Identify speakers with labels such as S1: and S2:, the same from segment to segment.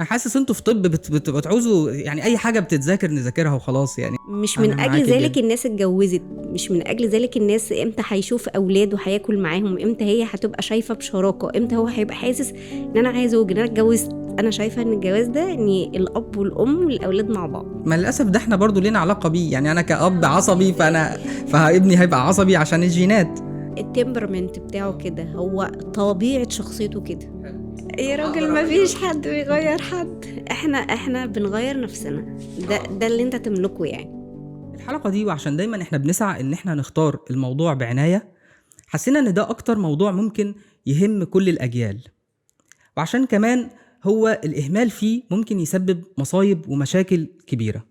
S1: انا حاسس انتوا في طب بتعوزوا يعني اي حاجة بتتذاكر نذاكرها وخلاص يعني.
S2: مش من
S1: أنا
S2: اجل
S1: معاكي
S2: ذلك
S1: جدا.
S2: الناس اتجوزت، مش من اجل ذلك الناس امتى هيشوف اولاده هياكل معاهم، امتى هي هتبقى شايفه بشراكه، امتى هو هيبقى حاسس ان انا عايز زوج، ان انا اتجوزت. انا شايفه ان الجواز ده ان الاب والام والاولاد مع بعض.
S1: ما للاسف ده احنا برضو لينا علاقة بيه، يعني انا كأب عصبي فابني هيبقى عصبي عشان الجينات.
S2: ال temperament بتاعه كده، هو طبيعة شخصيته كده. يا راجل ما فيش حد بيغير حد، احنا بنغير نفسنا. ده اللي انت تملكه يعني.
S1: الحلقة دي، وعشان دايما احنا بنسعى ان احنا نختار الموضوع بعناية، حسينا ان ده اكتر موضوع ممكن يهم كل الاجيال، وعشان كمان هو الاهمال فيه ممكن يسبب مصايب ومشاكل كبيرة،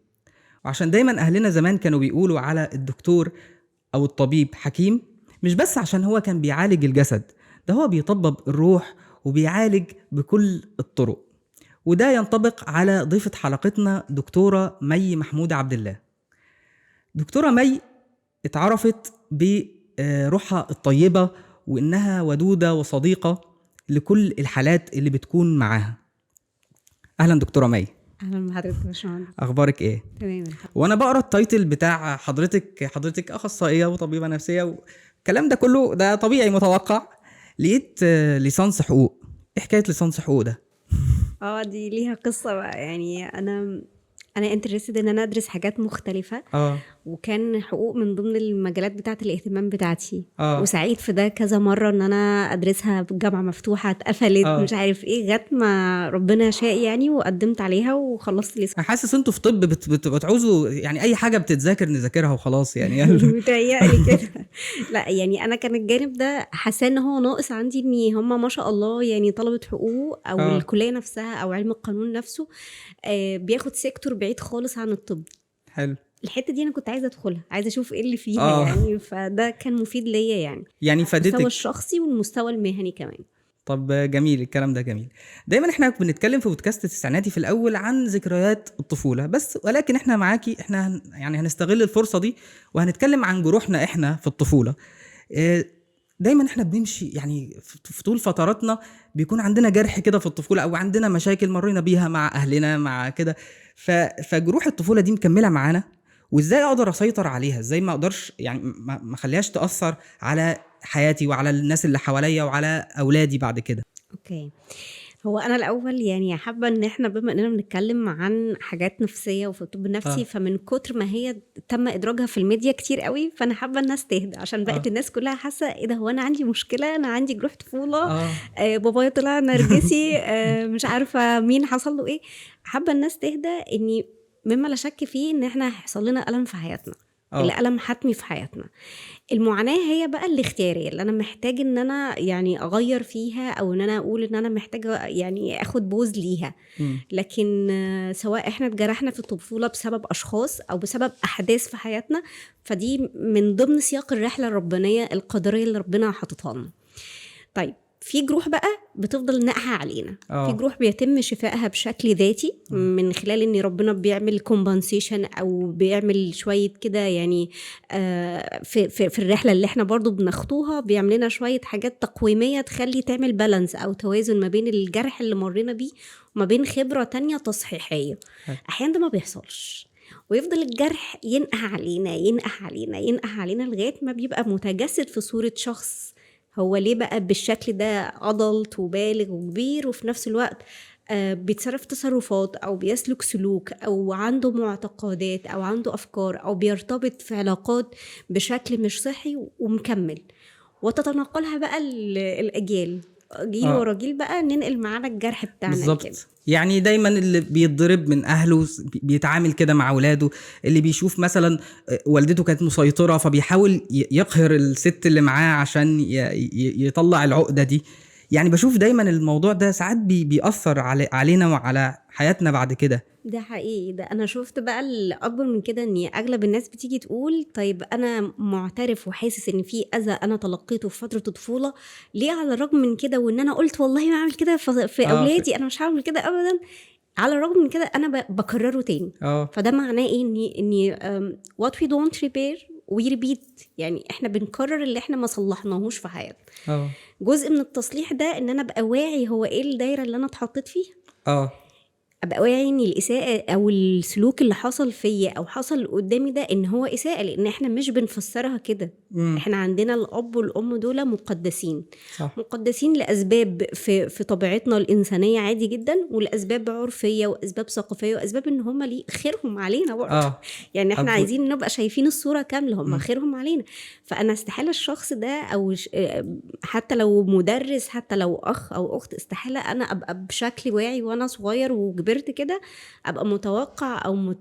S1: وعشان دايما اهلنا زمان كانوا بيقولوا على الدكتور او الطبيب حكيم، مش بس عشان هو كان بيعالج الجسد، ده هو بيطبب الروح وبيعالج بكل الطرق. وده ينطبق على ضيفة حلقتنا دكتورة مي محمود عبد الله. دكتورة مي اتعرفت بروحها الطيبة وإنها ودودة وصديقة لكل الحالات اللي بتكون معاها. أهلا دكتورة مي.
S2: اهلا بحضرتك يا باشمهندس.
S1: أخبارك إيه؟
S2: تمام.
S1: وأنا بقرأ ال title بتاع حضرتك، حضرتك أخصائية وطبيبة نفسية والكلام ده كله، ده طبيعي متوقع. لقيت ليسانس حقوق. إيه حكاية ليسانس حقوق ده؟
S2: دي ليها قصة بقى. يعني انا interested ان انا ادرس حاجات مختلفة. وكان حقوق من ضمن المجالات بتاعه الاهتمام بتاعتي. وسعيت في ده كذا مرة ان انا ادرسها في جامعه مفتوحة، اتقفلت، مش عارف ايه، جت ما ربنا شاء يعني، وقدمت عليها وخلصت ليسانس.
S1: انا حاسس انتوا في طب بتعوزوا يعني اي حاجة بتتذاكر نذاكرها وخلاص يعني.
S2: متهيألي كده. لا يعني انا كان الجانب ده حاسه ان هو ناقص عندي، ان هم ما شاء الله يعني طلبه حقوق او الكلية نفسها او علم القانون نفسه، بياخد sector بعيد خالص عن الطب. الحتة دي انا كنت عايزه ادخلها، عايزه اشوف ايه اللي فيها يعني، فده كان مفيد ليا يعني.
S1: يعني
S2: المستوى
S1: فادتك
S2: الشخصي والمستوى المهني كمان.
S1: طب جميل، الكلام ده جميل. دايما احنا بنتكلم في بودكاست التسعيناتي في الاول عن ذكريات الطفولة بس، ولكن احنا معاكي احنا يعني هنستغل الفرصة دي وهنتكلم عن جروحنا احنا في الطفولة. دايما احنا بنمشي يعني في طول فتراتنا بيكون عندنا جرح كده في الطفولة، او عندنا مشاكل مرينا بيها مع اهلنا مع كده، فجروح الطفولة دي مكملة معانا، وازاي اقدر اسيطر عليها، ازاي ما اقدرش يعني ما اخليهاش تاثر على حياتي وعلى الناس اللي حواليا وعلى اولادي بعد كده.
S2: okay، هو انا الاول يعني حابة ان احنا بما اننا بنتكلم عن حاجات نفسية وفي الطب النفسي، فمن كتر ما هي تم ادراجها في الميديا كتير قوي، فانا حابة الناس تهدى، عشان بقت الناس كلها حاسه ايه ده، هو انا عندي مشكلة، انا عندي جروح طفولة، بابايا طلع نرجسي، مش عارفه مين حصل له ايه. حابة الناس تهدى اني مما لا شك فيه ان احنا هيحصل لنا الم في حياتنا، الالم حتمي في حياتنا. المعاناة هي بقى الاختيارية اللي انا محتاج ان انا يعني اغير فيها، او ان انا اقول ان انا محتاجه يعني اخد pause ليها. لكن سواء احنا اتجرحنا في الطفولة بسبب اشخاص او بسبب احداث في حياتنا، فدي من ضمن سياق الرحلة الربانية القدرية اللي ربنا حاططها لنا. طيب في جروح بقى بتفضل ناقحة علينا. في جروح بيتم شفائها بشكل ذاتي من خلال ان ربنا بيعمل compensation او بيعمل شوية كده يعني، في الرحلة اللي احنا برضو بنخطوها بيعمل لنا شوية حاجات تقويمية تخلي تعمل balance او توازن ما بين الجرح اللي مرينا بيه وما بين خبرة تانية تصحيحية. احيانا ده ما بيحصلش، ويفضل الجرح ينقح علينا ينقح علينا ينقح علينا لغاية ما بيبقى متجسد في صورة شخص هو ليه بقى بالشكل ده adult وبالغ وكبير، وفي نفس الوقت بيتصرف تصرفات أو بيسلك سلوك أو عنده معتقدات أو عنده أفكار أو بيرتبط في علاقات بشكل مش صحي ومكمل، وتتناقلها بقى الأجيال جيل ورا جيل بقى، ننقل معانا الجرح بتاعنا كده.
S1: يعني دايما اللي بيتضرب من أهله بيتعامل كده مع أولاده، اللي بيشوف مثلا والدته كانت مسيطرة فبيحاول يقهر الست اللي معاه عشان يطلع العقدة دي. يعني بشوف دايما الموضوع ده ساعات بيأثر علينا وعلى حياتنا بعد كده.
S2: ده حقيقي. ده أنا شفت بقى الأكبر من كده، إن أغلب الناس بتيجي تقول طيب أنا معترف وحاسس إن في أذى أنا تلقيته في فترة الطفولة، ليه على الرغم من كده وإن أنا قلت والله ما أعمل كده في أولادي، أنا مش هعمل كده أبدا، على الرغم من كده أنا بكرره تاني. فده معناه إيه؟ إني، what we don't repair we repeat، يعني إحنا بنكرر اللي إحنا ما صلحناهوش في حياتنا. جزء من التصليح ده إن أنا أبقى واعي هو إيه الدايرة اللي أنا اتحطيت فيها. ابقى واعي ان الاساءة او السلوك اللي حصل فيا او حصل قدامي ده ان هو اساءه، لان احنا مش بنفسرها كده. احنا عندنا الاب والام دول مقدسين.
S1: صح.
S2: مقدسين لاسباب في طبيعتنا الانسانية عادي جدا، والاسباب عرفية واسباب ثقافية واسباب ان هم ليه خيرهم علينا برضه. يعني احنا عايزين نبقى شايفين الصورة كاملة، هم خيرهم علينا. فانا استحالة الشخص ده او حتى لو مدرس، حتى لو اخ او اخت، استحالة انا ابقى بشكل واعي وانا صغير وكبرت كده ابقى متوقع او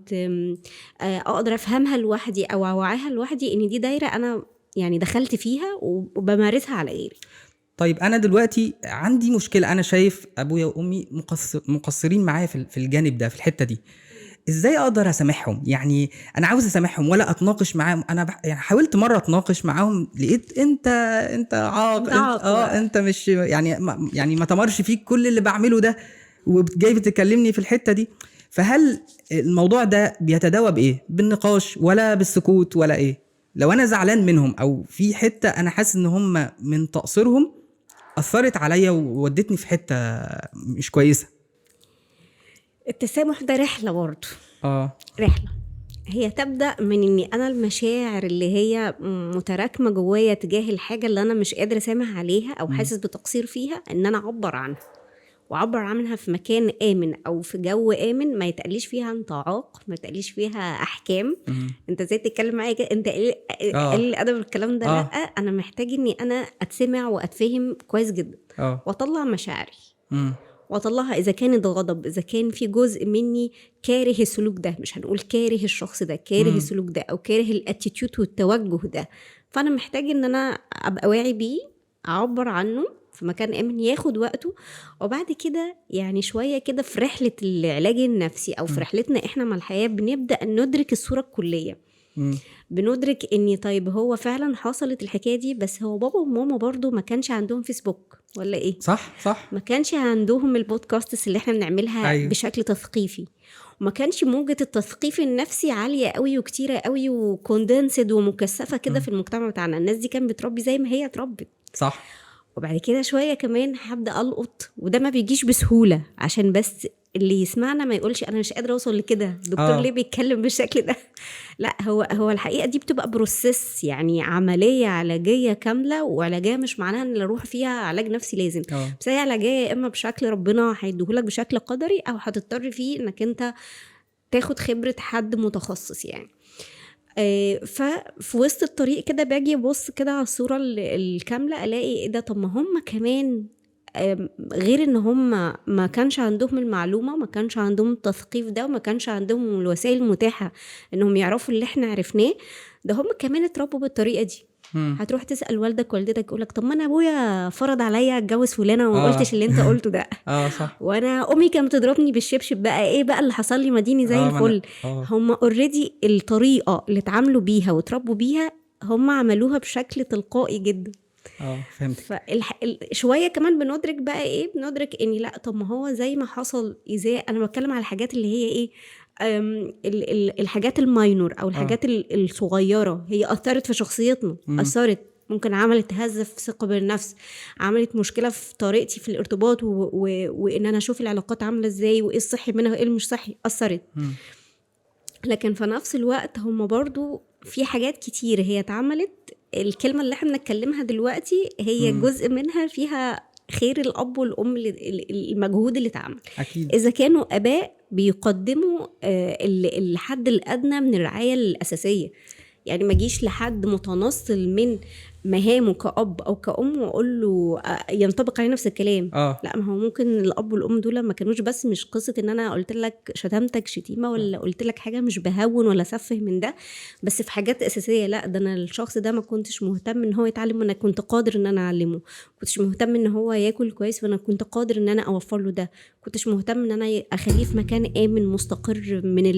S2: اقدر افهمها لوحدي او اوعيها لوحدي ان دي دايرة انا يعني دخلت فيها وبمارسها على غيري.
S1: طيب انا دلوقتي عندي مشكلة، انا شايف ابويا وامي مقصرين معايا في الجانب ده، في الحتة دي. ازاي اقدر اسامحهم؟ يعني انا عاوز اسامحهم ولا اتناقش معاهم؟ انا يعني حاولت مرة اتناقش معاهم، لقيت انت عاق، انت مش يعني ما تمرش فيك كل اللي بعمله ده، وجاي بتكلمني في الحتة دي. فهل الموضوع ده بيتداوى بايه؟ بالنقاش ولا بالسكوت ولا ايه؟ لو انا زعلان منهم او في حتة انا حاسس ان هم من تقصيرهم اثرت عليا وودتني في حتة مش كويسة.
S2: التسامح ده رحله برضه. رحله هي تبدا من اني انا المشاعر اللي هي متراكمه جوايا تجاه الحاجة اللي انا مش قادرة اسامح عليها او حاسس بتقصير فيها، ان انا اعبر عنها، وعبر عنها في مكان آمن أو في جو آمن، ما يتقليش فيها أنت عاق، ما يتقليش فيها أحكام. أنت ازاي تتكلم معايا كده، أنت قليل الأدب الكلام ده. لأ، أنا محتاج إني أنا أتسمع وأتفهم كويس جدا. وأطلع مشاعري. وأطلعها إذا كانت غضب، إذا كان في جزء مني كاره السلوك ده، مش هنقول كاره الشخص ده، كاره السلوك ده أو كاره ال attitude والتوجه ده. فأنا محتاج إن أنا أبقى واعي بيه، أعبر عنه في مكان آمن ياخد وقته. وبعد كده يعني شوية كده في رحلة العلاج النفسي أو في رحلتنا إحنا مع الحياة بنبدأ ندرك الصورة الكلية. بندرك إن طيب هو فعلا حصلت الحكاية دي، بس هو بابا وماما برضو ما كانش عندهم فيسبوك ولا إيه؟
S1: صح.
S2: ما كانش عندهم البودكاستس اللي إحنا بنعملها. أيوه. بشكل تثقيفي، وما كانش موجة التثقيف النفسي عالية قوي وكتيرة قوي وكوندنسد ومكثفة كده في المجتمع بتاعنا. الناس دي كانت بتربي زي ما هي اتربت.
S1: صح.
S2: وبعد كده شوية كمان هبدأ ألقط، وده ما بيجيش بسهولة عشان بس اللي يسمعنا ما يقولش أنا مش قادرة أوصل لكده، دكتور ليه بيتكلم بالشكل ده؟ لا، هو الحقيقة دي بتبقى process، يعني عملية علاجية كاملة. وعلاجية مش معناها إن أروح فيها علاج نفسي لازم، بس هي علاجية يا إما بشكل ربنا هيديهولك بشكل قدري، أو هتضطر فيه إنك أنت تاخد خبرة حد متخصص يعني. ففي وسط الطريق كده باجي ابص كده على الصورة الكاملة، الاقي ايه ده؟ طب ما هم كمان غير ان هم ما كانش عندهم المعلومة، ما كانش عندهم التثقيف ده، وما كانش عندهم الوسائل المتاحة انهم يعرفوا اللي احنا عرفناه ده، هم كمان اتربوا بالطريقة دي. هتروح تسأل والدك والدتك يقولك طب ما انا ابويا فرض عليا اتجوز فلانة وما قلتش اللي انت قلته ده.
S1: صح.
S2: وانا امي كانت بتضربني بالشبشب، بقى ايه بقى اللي حصل لي؟ مديني زي الفل. هم already الطريقة اللي اتعاملوا بيها وتربوا بيها هم عملوها بشكل تلقائي جدا.
S1: فهمت.
S2: شوية كمان بندرك بقى ايه؟ بندرك ان لا، طب ما هو زي ما حصل ازاي. انا بتكلم على الحاجات اللي هي ايه، الحاجات ال minor او الحاجات الصغيرة، هي اثرت في شخصيتنا. اثرت، ممكن عملت هزه في ثقة بالنفس، عملت مشكلة في طريقتي في الارتباط وان انا اشوف العلاقات عامله ازاي وايه الصحي منها وايه المش صحي، اثرت. لكن في نفس الوقت هم برضو في حاجات كتير هي اتعملت. الكلمة اللي احنا بنتكلمها دلوقتي هي جزء منها فيها خير الاب والام، المجهود اللي اتعمل.
S1: اكيد
S2: اذا كانوا اباء بيقدموا الحد الادنى من الرعاية الاساسية، يعني ما جيش لحد متنصل من مهامه كأب أو كأم وأقول له ينطبق عليه نفس الكلام. لا، ما هو ممكن الأب والأم دول ما كانوش، بس مش قصة إن أنا قلت لك شتمتك شتيمة ولا قلت لك حاجة، مش بهون ولا سفه من ده، بس في حاجات أساسية. لا، ده أنا الشخص ده ما كنتش مهتم إن هو يتعلم وأنا كنت قادر إن أنا أعلمه، كنتش مهتم إن هو ياكل كويس وأنا كنت قادر إن أنا أوفر له ده، كنتش مهتم إن أنا أخليه في مكان آمن مستقر من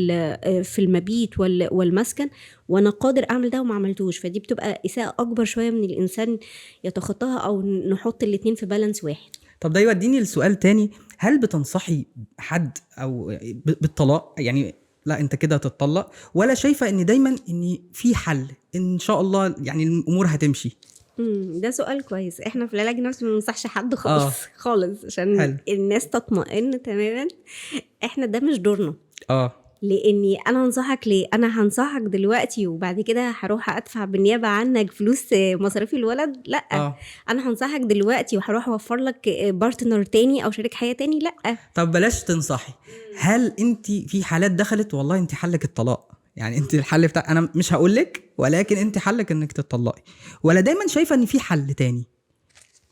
S2: في المبيت والمسكن، وأنا قادر أعمل ده وما عملتوش. فدي بتبقى إساءة أكبر شوية من الإنسان يتخطاها، أو نحط الاتنين في بالانس واحد.
S1: طب ده يوديني لسؤال تاني، هل بتنصحي حد أو بالطلاق؟ يعني لا أنت كده هتتطلق، ولا شايفة إن دايما إن في حل إن شاء الله، يعني الأمور هتمشي؟
S2: ده سؤال كويس. احنا في العلاج النفسي ما بننصحش حد خالص. خالص، عشان
S1: حلو.
S2: الناس تطمئن تماما، احنا ده مش دورنا. لاني انا هنصحك ليه؟ انا هنصحك دلوقتي وبعد كده هروح ادفع بالنيابة عنك فلوس مصاريف الولد؟ لا. انا هنصحك دلوقتي وهروح اوفر لك partner تاني او شريك حياة تاني؟ لا.
S1: طب بلاش تنصحي. هل انت في حالات دخلت والله انت حلك الطلاق، يعني انت الحل بتاع، انا مش هقولك، ولكن انت حلك انك تطلقي، ولا دايما شايفه ان في حل تاني؟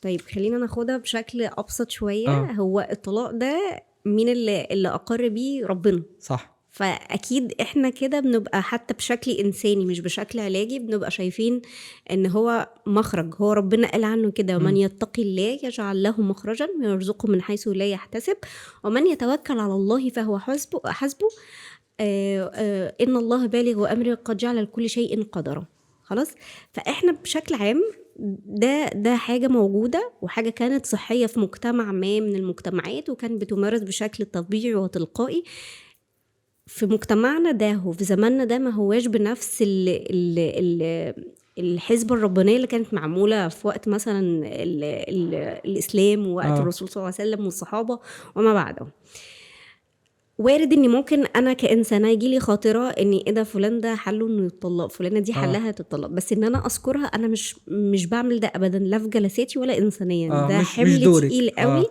S2: طيب خلينا ناخدها بشكل ابسط شوية. هو الطلاق ده مين اللي اقر بيه؟ ربنا.
S1: صح.
S2: فأكيد إحنا كده بنبقى حتى بشكل إنساني مش بشكل علاجي بنبقى شايفين إن هو مخرج، هو ربنا قال عنه كده، ومن يتقي الله يجعل له مخرجا ويرزقه من حيث لا يحتسب ومن يتوكل على الله فهو حسبه، إن الله بالغ أمره قد جعل لكل شيء قدرا. خلاص، فإحنا بشكل عام ده حاجة موجودة وحاجة كانت صحية في مجتمع ما من المجتمعات، وكان بتمارس بشكل طبيعي وتلقائي. في مجتمعنا ده وفي زماننا ده ما هواش بنفس ال ال ال الحزبة الربانية اللي كانت معمولة في وقت مثلا ال ال الإسلام ووقت الرسول صلى الله عليه وسلم والصحابة وما بعده. وارد ان ممكن انا كإنسانة يجيلي خاطرة ان ايه ده، فلان ده حله انه يتطلق، فلانة دي حلها تتطلق، بس ان انا اذكرها انا مش بعمل ده ابدا، لا في جلساتي ولا انسانيا. ده حمل تقيل قوي،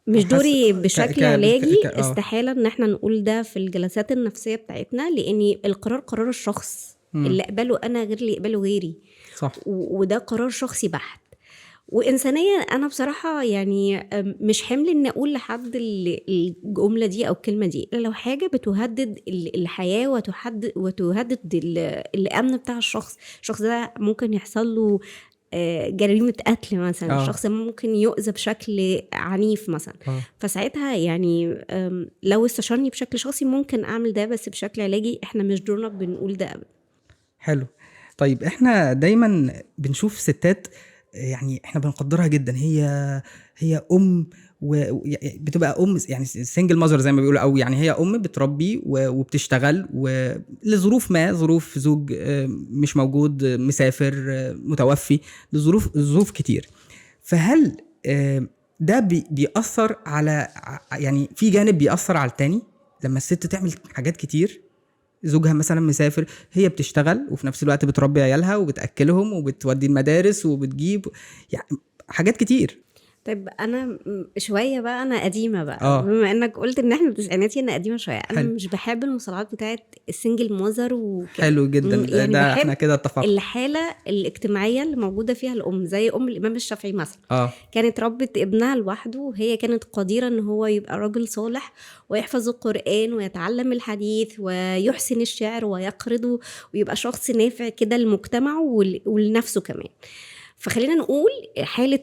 S2: مش دوري بشكل علاجي. استحالة ان احنا نقول ده في الجلسات النفسية بتاعتنا، لان القرار قرار الشخص، اللي اقبله انا غير اللي يقبله غيري.
S1: صح.
S2: وده قرار شخصي بحت. وإنسانيا أنا بصراحة يعني مش حمل إن أقول لحد الجملة دي أو الكلمة دي، إلا لو حاجة بتهدد الحياة وتهدد الأمن بتاع الشخص. الشخص ده ممكن يحصل له جريمة قتل مثلا، الشخص ممكن يؤذى بشكل عنيف مثلا. فساعتها يعني لو استشارني بشكل شخصي ممكن أعمل ده، بس بشكل علاجي إحنا مش دورنا بنقول ده أبدا.
S1: حلو. طيب إحنا دايما بنشوف ستات يعني احنا بنقدرها جدا، هي ام وبتبقى ام يعني single mother زي ما بيقولوا، او يعني هي ام بتربي وبتشتغل، ولظروف ما، ظروف زوج مش موجود، مسافر، متوفي، لظروف كتير. فهل ده بيأثر على، يعني في جانب بيأثر على التاني لما الست تعمل حاجات كتير، زوجها مثلا مسافر، هي بتشتغل وفي نفس الوقت بتربي عيالها وبتأكلهم وبتودي المدارس وبتجيب يعني حاجات كتير؟
S2: طيب انا شوية بقى، انا قديمة بقى. بما انك قلت ان احنا تسعيناتي، انا قديمة شوية. انا مش بحب المصطلحات بتاعت ال single mother وكده.
S1: حلو جدا،
S2: يعني
S1: ده احنا كده اتفقنا.
S2: الحالة الاجتماعية اللي موجودة فيها الام، زي ام الامام الشافعي مثلا، كانت ربت ابنها لوحده، وهي كانت قديره ان هو يبقى راجل صالح ويحفظ القران ويتعلم الحديث ويحسن الشعر ويقرضه ويبقى شخص نافع كده لمجتمعه ولنفسه كمان. فخلينا نقول حالة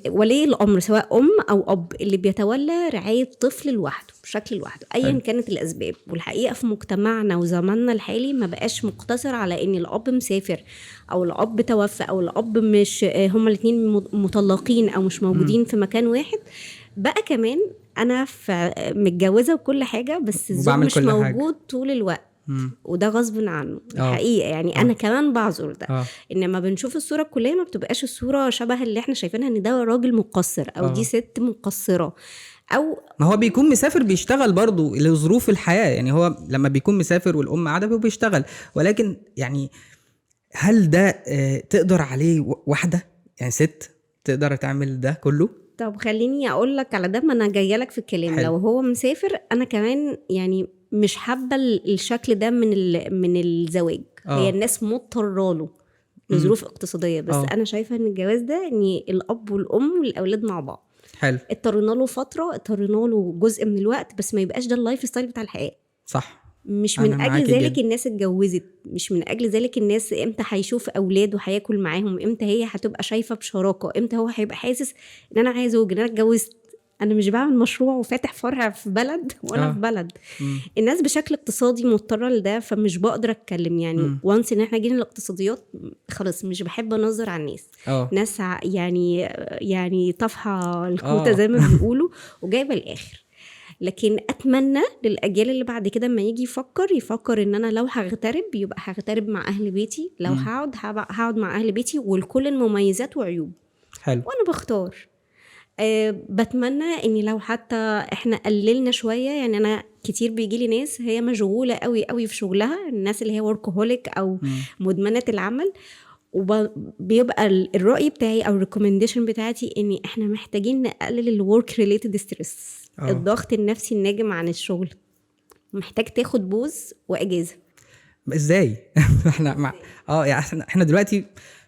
S2: ولي الأمر سواء أم أو أب اللي بيتولى رعاية طفل لوحده بشكل لوحده أيا كانت الأسباب. والحقيقة في مجتمعنا وزماننا الحالي ما بقاش مقتصر على إن الأب مسافر أو الأب توفى أو الأب مش، هما الاتنين مطلقين أو مش موجودين في مكان واحد. بقى كمان أنا متجوزة وكل حاجة، بس الزوج مش موجود طول الوقت، وده غصب عنه الحقيقة. يعني أنا كمان بعذر ده، إنما بنشوف الصورة الكلية ما بتبقاش الصورة شبه اللي احنا شايفينها، إن ده راجل مقصر أو دي ست مقصرة، أو
S1: ما هو بيكون مسافر بيشتغل برضو لظروف الحياة. يعني هو لما بيكون مسافر والأم قاعدة بيشتغل، ولكن يعني هل ده تقدر عليه واحدة، يعني ست تقدر تعمل ده كله؟
S2: طب خليني أقول لك على ده، ما أنا جاية لك في الكلام. حلو. لو هو مسافر، أنا كمان يعني مش حابة الشكل ده من الزواج. هي الناس مضطرة له لظروف اقتصادية، بس أنا شايفة إن الجواز ده إن الأب والأم والأولاد مع بعض.
S1: حلو.
S2: اضطرينا له فترة، اضطرينا له جزء من الوقت، بس ما يبقاش ده ال lifestyle بتاع الحياة.
S1: صح.
S2: مش من أجل ذلك الناس اتجوزت، مش من أجل ذلك الناس إمتى هيشوف أولاده هياكل معاهم، إمتى هي هتبقى شايفة بشراكة، إمتى هو هيبقى حاسس إن أنا عايز زوج، إن أنا اتجوزت، أنا مش بعمل مشروع وفاتح فرع في بلد وأنا في بلد. الناس بشكل اقتصادي مضطرة لده، فمش بقدر أتكلم يعني. وانس إن إحنا جينا الاقتصاديات خلاص مش بحب أنظر على الناس. ناس يعني طفحة الكوتة زي ما بيقولوا وجايبة الآخر. لكن اتمنى للاجيال اللي بعد كده اما يجي يفكر، يفكر ان انا لو هغترب يبقى هغترب مع اهل بيتي، لو هقعد هقعد مع اهل بيتي، والكل المميزات وعيوب.
S1: حلو.
S2: وانا بختار. بتمنى اني لو حتى احنا قللنا شوية، يعني انا كتير بيجي لي ناس هي مشغولة قوي قوي في شغلها، الناس اللي هي workaholic او مدمنه العمل، وبيبقى الراي بتاعي او ال recommendation بتاعتي ان احنا محتاجين نقلل ال work related stress، الضغط النفسي الناجم عن الشغل. محتاج تاخد pause واجازه.
S1: ازاي؟ احنا مع يعني احنا دلوقتي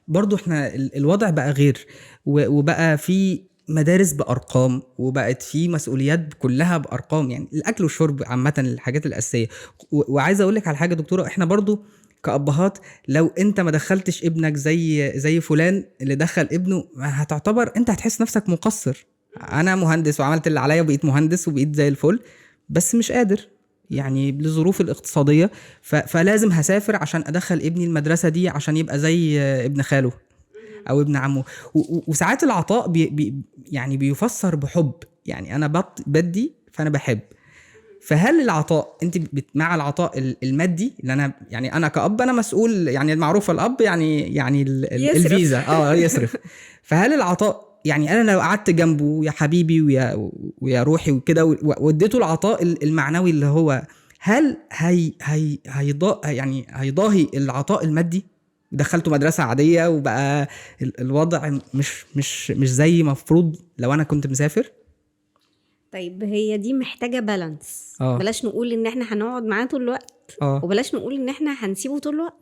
S1: برضو احنا الوضع بقى غير، وبقى في مدارس بارقام، وبقت في مسؤوليات كلها بارقام، يعني الاكل والشرب عامة الحاجات الاساسية. وعايز اقول لك على حاجة دكتورة، احنا برضو كأبهات لو انت ما دخلتش ابنك زي فلان اللي دخل ابنه، هتعتبر انت هتحس نفسك مقصر. انا مهندس وعملت اللي عليا وبقيت مهندس وبقيت زي الفل، بس مش قادر يعني لظروف الاقتصادية، فلازم هسافر عشان ادخل ابني المدرسة دي عشان يبقى زي ابن خاله او ابن عمه. وساعات العطاء بي يعني بيفسر بحب، يعني انا بدي فانا بحب. فهل العطاء انت مع العطاء المادي اللي انا يعني انا كأب انا مسؤول، يعني المعروف الاب يعني الفيزا يصرف. فهل العطاء يعني انا لو قعدت جنبه يا حبيبي ويا روحي وكده واديته العطاء المعنوي اللي هو، هل هي هي يعني هيضاهي العطاء المادي؟ دخلته مدرسة عادية وبقى الوضع مش مش مش زي مفروض لو انا كنت مسافر.
S2: طيب هي دي محتاجة balance. بلاش نقول ان احنا هنقعد معاه طول الوقت، وبلاش نقول ان احنا هنسيبه طول الوقت.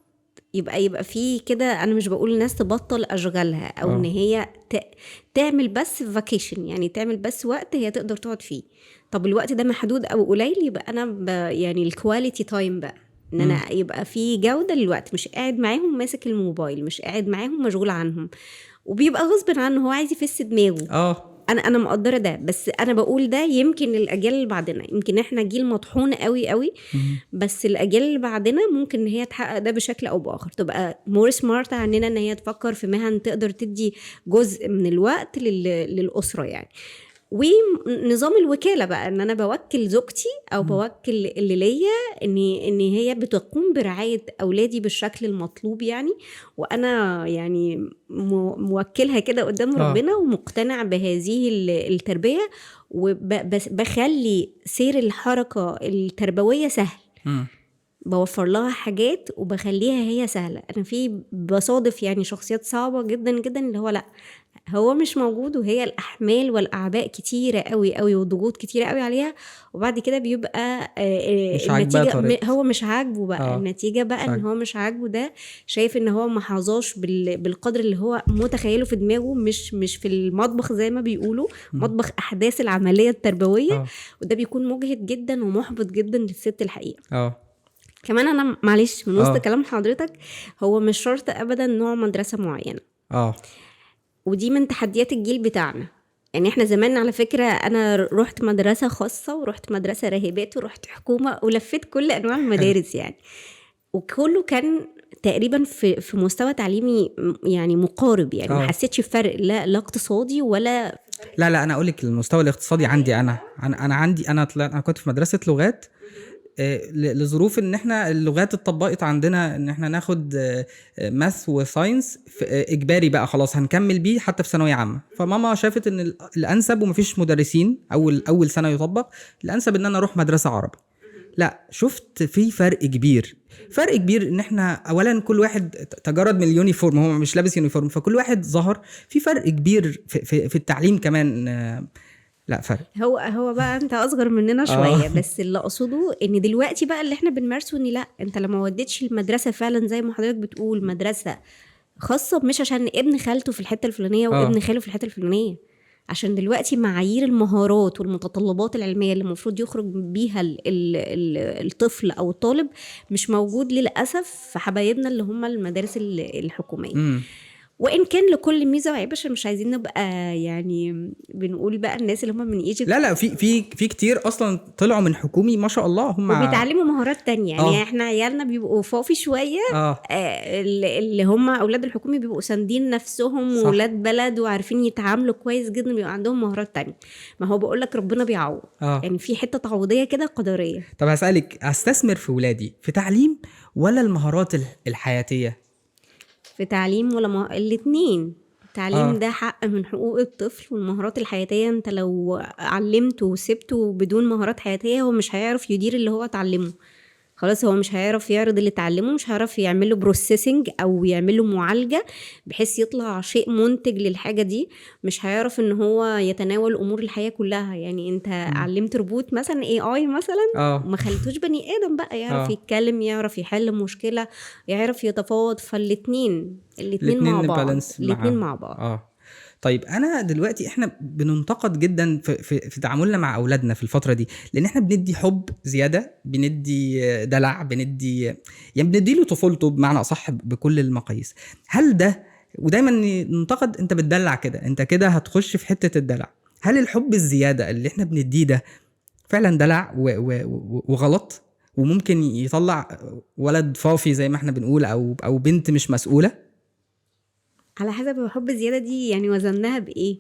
S2: يبقى في كده، انا مش بقول الناس تبطل اشغالها او ان هي تعمل بس vacation، يعني تعمل بس وقت هي تقدر تقعد فيه. طب الوقت ده محدود او قليل، يبقى انا يعني ال quality time بقى، ان انا يبقى في جودة للوقت، مش قاعد معاهم ماسك الموبايل، مش قاعد معاهم مشغول عنهم، وبيبقى غصب عنه هو عايز يفس دماغه. انا مقدره ده، بس انا بقول ده يمكن الاجيال اللي بعدنا، يمكن احنا جيل مطحون قوي قوي، بس الاجيال اللي بعدنا ممكن ان هي تحقق ده بشكل او باخر، تبقى more smart عننا، ان هي تفكر في مهن تقدر تدي جزء من الوقت للاسرة يعني. ونظام الوكالة بقى، ان انا بوكل زوجتي او بوكل اللي ليا ان هي بتقوم برعاية اولادي بالشكل المطلوب يعني، وانا يعني موكلها كده قدام ربنا، ومقتنع بهذه التربية، وبخلي سير الحركة التربوية سهل. بوفر لها حاجات وبخليها هي سهلة. انا في بصادف يعني شخصيات صعبة جدا جدا، اللي هو لا هو مش موجود، وهي الأحمال والأعباء كتيرة قوي قوي وضغوط كتيرة قوي عليها، وبعد كده بيبقى
S1: مش النتيجة
S2: هو مش عاجبه بقى. النتيجة بقى ان هو مش عاجبه، ده شايف ان هو ما حظاش بالقدر اللي هو متخيله في دماغه، مش في المطبخ زي ما بيقولوا، مطبخ أحداث العملية التربوية. وده بيكون مجهد جدا ومحبط جدا للست الحقيقة. كمان انا معلش من وسط كلام حضرتك، هو مش شرط ابدا نوع مدرسة معينة. ودي من تحديات الجيل بتاعنا. يعني احنا زمان على فكرة انا رحت مدرسة خاصة ورحت مدرسة راهبات ورحت حكومة ولفيت كل انواع المدارس يعني، وكله كان تقريبا في مستوى تعليمي يعني مقارب، يعني ما حسيتش بفرق لا اقتصادي ولا
S1: لا. انا اقول لك المستوى الاقتصادي عندي، انا انا عندي انا طلعت، انا كنت في مدرسة لغات، لظروف ان احنا اللغات اتطبقت عندنا ان احنا ناخد math و science اجباري بقى، خلاص هنكمل بيه حتى في ثانوية عامة. فماما شافت ان الانسب، ومفيش مدرسين اول سنة يطبق، الانسب ان انا اروح مدرسه عربي. لا، شفت في فرق كبير، فرق كبير ان احنا اولا كل واحد تجرد من ال uniform، هو مش لابس uniform، فكل واحد ظهر في فرق كبير في التعليم كمان. لا فرق.
S2: هو بقى انت اصغر مننا شوية. بس اللي اقصده ان دلوقتي بقى اللي احنا بنمارسه ان لا، انت لما وديتش المدرسة فعلا زي ما حضرتك بتقول مدرسه خاصة، مش عشان ابن خالته في الحتة الفلانية وابن خاله في الحتة الفلانية، عشان دلوقتي معايير المهارات والمتطلبات العلمية اللي المفروض يخرج بيها الطفل او الطالب مش موجود للاسف في حبايبنا اللي هم المدارس الحكومية. وان كان لكل ميزة وعيب، عشان مش عايزين نبقى يعني بنقول بقى الناس اللي هم من Egypt.
S1: لا لا، في كتير اصلا طلعوا من حكومي ما شاء الله، هم
S2: وبيتعلموا مهارات تانية. يعني احنا عيالنا بيبقوا فوفي شوية، اللي هم اولاد الحكومي بيبقوا ساندين نفسهم وولاد بلد وعارفين يتعاملوا كويس جدا، بيبقى عندهم مهارات تانية. ما هو بقول لك ربنا بيعوض، يعني في حتة تعويضيه كده قدرية.
S1: طب هسالك، استثمر في ولادي في تعليم ولا المهارات الحياتية؟
S2: في تعليم ولا الاثنين. التعليم ده حق من حقوق الطفل، والمهارات الحياتية انت لو علمته وسبته بدون مهارات حياتيه هو مش هيعرف يدير اللي هو اتعلمه. خلاص هو مش هيعرف يعرض اللي اتعلمه، مش هيعرف يعمل له processing او يعمل له معالجة بحيث يطلع شيء منتج للحاجة دي، مش هيعرف ان هو يتناول امور الحياة كلها. يعني انت علمت روبوت مثلا AI مثلا، ما خليتوش بني ادم بقى يعرف يتكلم، يعرف يحل مشكلة، يعرف يتفاوض. فالاتنين مع بعض، الاتنين مع بعض.
S1: طيب انا دلوقتي احنا بننتقد جدا في تعاملنا مع اولادنا في الفترة دي، لان احنا بندي حب زيادة، بندي دلع، بندي يعني بندي له طفولته بمعنى اصح بكل المقاييس. هل ده، ودايما ننتقد انت بتدلع كده، انت كده هتخش في حتة الدلع. هل الحب الزيادة اللي احنا بنديه ده فعلا دلع وغلط، وممكن يطلع ولد فافي زي ما احنا بنقول، او بنت مش مسؤولة؟
S2: على حسب الحب الزيادة دي يعني وزنها بإيه؟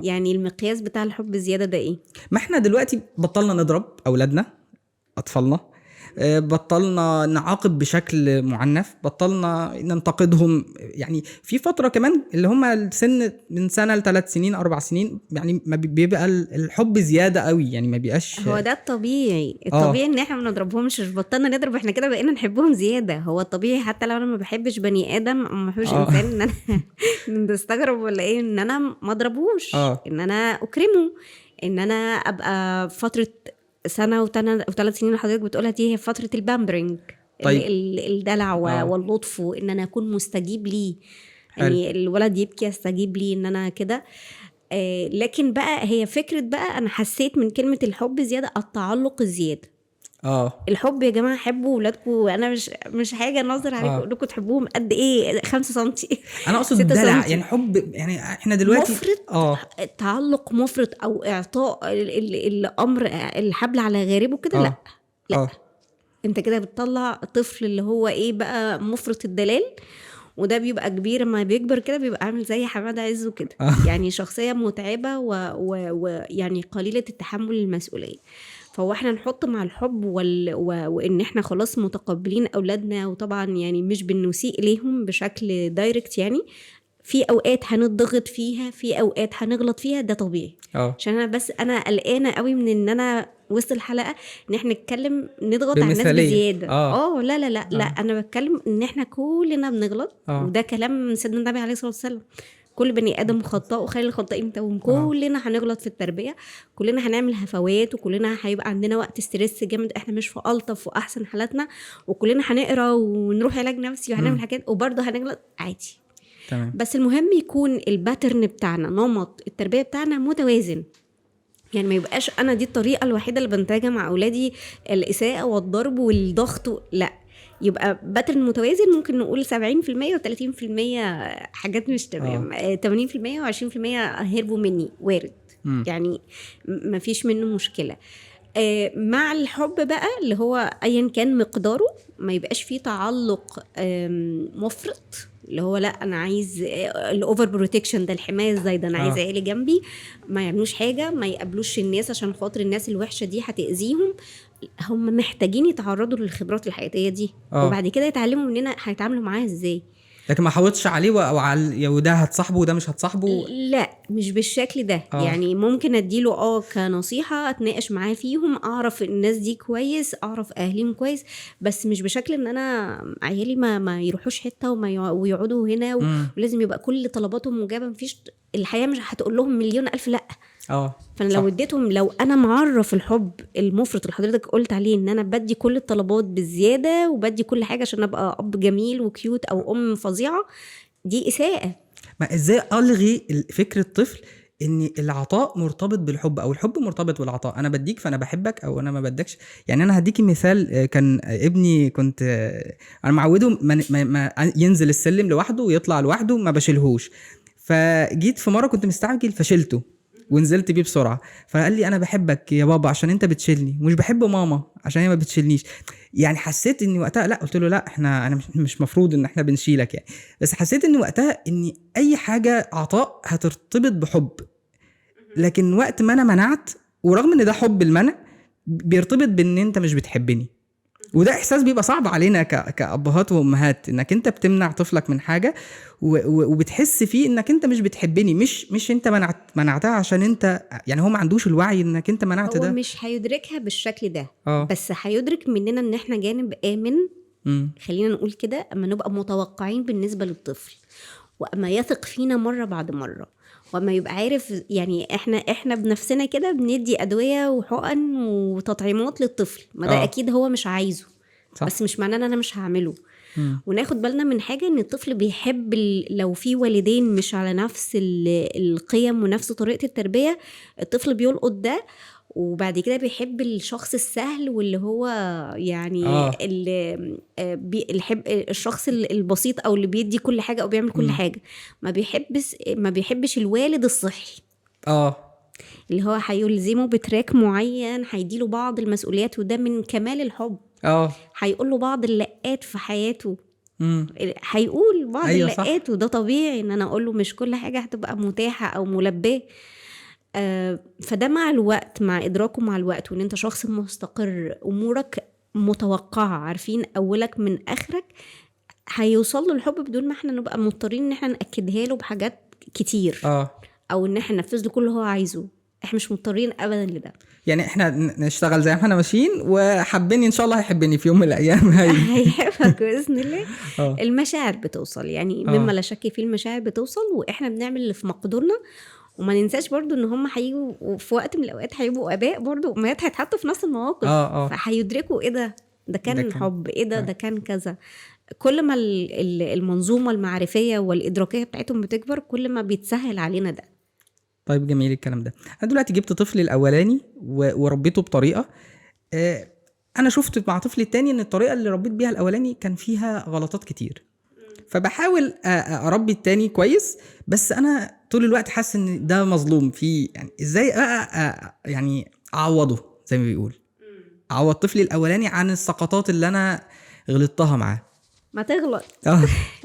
S2: يعني المقياس بتاع الحب الزيادة ده إيه؟
S1: ما احنا دلوقتي بطلنا نضرب أولادنا، أطفالنا، بطلنا نعاقب بشكل معنف، بطلنا ننتقدهم. يعني في فترة كمان اللي هم السن من سنة ل3 سنين 4 سنين، يعني ما بيبقى الحب زيادة قوي، يعني ما بيبقاش.
S2: هو ده الطبيعي. الطبيعي ان احنا ما نضربهمش، مش بطلنا نضرب، احنا كده بقينا نحبهم زيادة. هو الطبيعي حتى لو انا ما بحبش بني ادم او ما بحبش انسان، ان انا بستغرب ولا ايه ان انا ما اضربوش، ان انا اكرمه، ان انا ابقى فترة سنة و3 سنين اللي حضرتك بتقولها دي هي فترة ال pampering. طيب. الدلع واللطف، وإن أنا أكون مستجيب ليه. يعني الولد يبكي أستجيب ليه، إن أنا كده. لكن بقى هي فكرة بقى، أنا حسيت من كلمة الحب زيادة التعلق الزيادة. الحب يا جماعة حبوا ولادكم، أنا مش حاجة نظر عليكم أقول لكم تحبوهم قد إيه، 5 سنتي.
S1: أنا أقصد دلع، يعني حب، يعني إحنا دلوقتي
S2: مفرط، تعلق مفرط أو إعطاء الأمر الحبل على غاربه كده. لا لا، أنت كده بتطلع طفل اللي هو إيه بقى، مفرط الدلال، وده بيبقى كبير ما بيكبر كده بيبقى عامل زي حمادة عزو كده. يعني شخصية متعبة ويعني قليلة التحمل المسؤولية. فهو احنا نحط مع الحب وان احنا خلاص متقبلين اولادنا، وطبعا يعني مش بنسيء ليهم بشكل direct، يعني في اوقات هنضغط فيها، في اوقات هنغلط فيها، ده طبيعي. عشان انا بس انا قلقانة قوي من ان انا وسط الحلقة ان احنا نتكلم نضغط على الناس بزيادة. لا لا لا لا، انا بتكلم ان احنا كلنا بنغلط، وده كلام سيدنا النبي عليه الصلاة والسلام، كل بني ادم خطاء وخير الخطائين توم. كلنا هنغلط في التربية، كلنا هنعمل هفوات، وكلنا هيبقى عندنا وقت stress جامد، احنا مش في الطف واحسن حالاتنا، وكلنا هنقرا ونروح علاج نفسي وهنعمل حاجات، وبرضه هنغلط عادي.
S1: تمام.
S2: بس المهم يكون ال pattern بتاعنا، نمط التربية بتاعنا متوازن. يعني ما يبقاش انا دي الطريقة الوحيدة اللي بنتاجها مع اولادي، الاساءة والضرب والضغط، لا، يبقى pattern متوازن. ممكن نقول 70% و30% حاجات مش تمام، 80% و20% هربوا مني، وارد. يعني ما فيش منه مشكلة. مع الحب بقى اللي هو ايا كان مقداره، ما يبقاش فيه تعلق مفرط، اللي هو لا انا عايز ال over protection ده، الحماية الزايدة، انا عايز عيالي جنبي ما يعملوش حاجة، ما يقابلوش الناس عشان خاطر الناس الوحشة دي هتاذيهم. هم محتاجين يتعرضوا للخبرات الحياتية دي، وبعد كده يتعلموا مننا هيتعاملوا معاها ازاي.
S1: لكن ما حاولتش عليه وده هتصاحبه وده مش هتصاحبه،
S2: لا مش بالشكل ده. يعني ممكن اديله كنصيحه، اتناقش معاه فيهم، اعرف الناس دي كويس، اعرف اهليهم كويس، بس مش بشكل ان انا عيالي ما يروحوش حتة ويقعدوا هنا ولازم يبقى كل طلباتهم مجابه. مفيش، الحياة مش هتقول لهم مليون الف لا. فانا لو اديتهم، لو انا معرف الحب المفرط اللي حضرتك قلت عليه، ان انا بدي كل الطلبات بالزيادة وبدي كل حاجة عشان ابقى اب جميل و cute او ام فظيعة، دي اساءه.
S1: ما ازاي الغي فكرة الطفل ان العطاء مرتبط بالحب او الحب مرتبط بالعطاء. انا بديك فانا بحبك، او انا ما بدكش. يعني انا هديكي مثال، كان ابني كنت انا معوده ما ينزل السلم لوحده ويطلع لوحده، ما بشيلهوش. فجيت في مرة كنت مستعجل فشلته ونزلت بيه بسرعة، فقال لي انا بحبك يا بابا عشان انت بتشيلني، مش بحب ماما عشان هي ما بتشيلنيش. يعني حسيت ان وقتها لا، قلت له لا احنا انا مش مفروض ان احنا بنشيلك يعني، بس حسيت ان وقتها ان اي حاجة عطاء هترتبط بحب. لكن وقت ما انا منعت، ورغم ان ده حب، المنع بيرتبط بان انت مش بتحبني. وده احساس بيبقى صعب علينا كابهات وامهات، انك انت بتمنع طفلك من حاجة وبتحس فيه انك انت مش بتحبني، مش انت منعتها عشان انت، يعني هو ما عندوش الوعي انك انت منعت ده،
S2: هو مش هيدركها بالشكل ده. بس هيدرك مننا ان احنا جانب امن. خلينا نقول كده، اما نبقى متوقعين بالنسبة للطفل، واما يثق فينا مرة بعد مرة، وما يبقى عارف يعني احنا بنفسنا كده بندي ادوية وحقن وتطعيمات للطفل، ما ده اكيد هو مش عايزه. صح. بس مش معناه ان انا مش هعمله. وناخد بالنا من حاجة، ان الطفل بيحب لو في والدين مش على نفس القيم ونفس طريقه التربية، الطفل بيلقط ده، وبعد كده بيحب الشخص السهل واللي هو يعني اللي بيحب الشخص البسيط او اللي بيدي كل حاجة او بيعمل كل حاجة. ما بيحبش الوالد الصحي اللي هو هيلزمه بتراك معين، هيديله بعض المسؤوليات، وده من كمال الحب. هيقول له بعض اللقات في حياته، هيقول بعض اللقات، وده طبيعي ان انا اقول له مش كل حاجة هتبقى متاحة او ملباه. فده مع الوقت، مع إدراكه مع الوقت، وإن أنت شخص مستقر، أمورك متوقعة، عارفين أولك من آخرك، هيوصل له الحب بدون ما احنا نبقى مضطرين إن احنا نأكدها له بحاجات كتير. أو إن احنا ننفذ له كل اللي هو عايزه. احنا مش مضطرين أبدا لده.
S1: يعني احنا نشتغل زي ما احنا ماشيين، وحبني إن شاء الله هيحبني في يوم من الأيام.
S2: هيحبك بإذن الله. المشاعر بتوصل، يعني مما لا شك فيه المشاعر بتوصل، وإحنا بنعمل اللي في مقدورنا. وما ننساش برضو ان هم هيجوا في وقت من الاوقات هيبقوا اباء برضو، امهات هيتحطوا في نفس المواقف. فهيدركوا ايه ده كان حب، ايه ده كان كذا. كل ما المنظومة المعرفيه والادراكيه بتاعتهم بتكبر، كل ما بيتسهل علينا ده.
S1: طيب جميل الكلام ده. انا دلوقتي جبت طفلي الاولاني وربيته بطريقة، انا شفت مع طفلي التاني ان الطريقة اللي ربيت بيها الاولاني كان فيها غلطات كتير، فبحاول اربي التاني كويس، بس انا طول الوقت حاسس ان ده مظلوم فيه. يعني ازاي بقى يعني اعوضه زي ما بيقول، اعوض طفلي الاولاني عن السقطات اللي انا غلطتها معاه؟
S2: ما تغلط.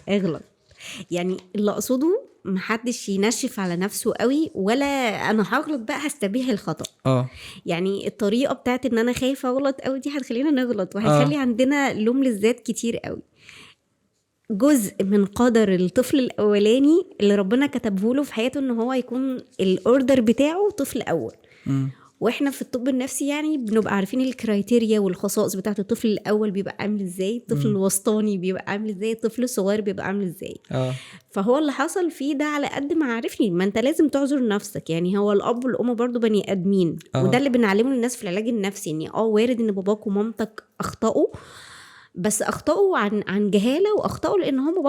S2: اغلط. يعني اللي اقصده محدش ينشف على نفسه قوي، ولا انا هغلط بقى هستبيح الخطأ. يعني الطريقة بتاعت ان انا خايفة اغلط قوي دي هتخلينا نغلط، وهتخلي عندنا لوم للذات كتير قوي. جزء من قدر الطفل الأولاني اللي ربنا كتبه له في حياته ان هو يكون ال order بتاعه طفل أول. واحنا في الطب النفسي يعني بنبقى عارفين ال criteria والخصائص بتاعه الطفل الأول بيبقى عامل ازاي، الطفل الوسطاني بيبقى عامل ازاي، الطفل الصغير بيبقى عامل ازاي. فهو اللي حصل فيه ده على قد ما عرفني، ما انت لازم تعذر نفسك. يعني هو الأب والأم برضو بني آدمين. وده اللي بنعلمه للناس في العلاج النفسي، ان وارد ان باباك ومامتك أخطأوا، بس اخطأوا عن جهالة، واخطأوا لان هم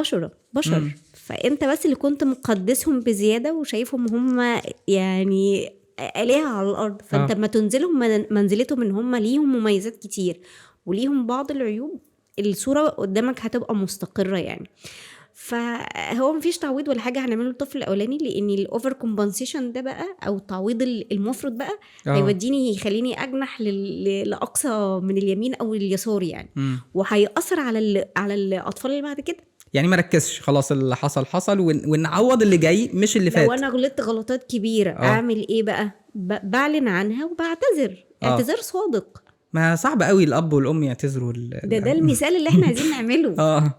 S2: بشر. فانت بس اللي كنت مقدسهم بزيادة وشايفهم هم يعني آلهة على الارض. فانت ما تنزلهم منزلتهم ان هم ليهم مميزات كتير وليهم بعض العيوب، الصورة قدامك هتبقى مستقرة يعني. فهو مفيش تعويض ولا حاجة هنعمله للطفل الاولاني، لان ال over compensation ده بقى او التعويض المفرط بقى هيوديني يخليني اجنح لاقصى من اليمين او اليسار يعني. وهيأثر على الاطفال اللي بعد كده.
S1: يعني ما ركزش، خلاص اللي حصل حصل، ونعوض اللي جاي مش اللي فات.
S2: لو انا غلطت غلطات كبيرة اعمل ايه بقى؟ بعلن عنها وبعتذر. اعتذار صادق.
S1: ما صعب قوي الاب والام يعتذروا.
S2: ده المثال اللي احنا عايزين نعمله.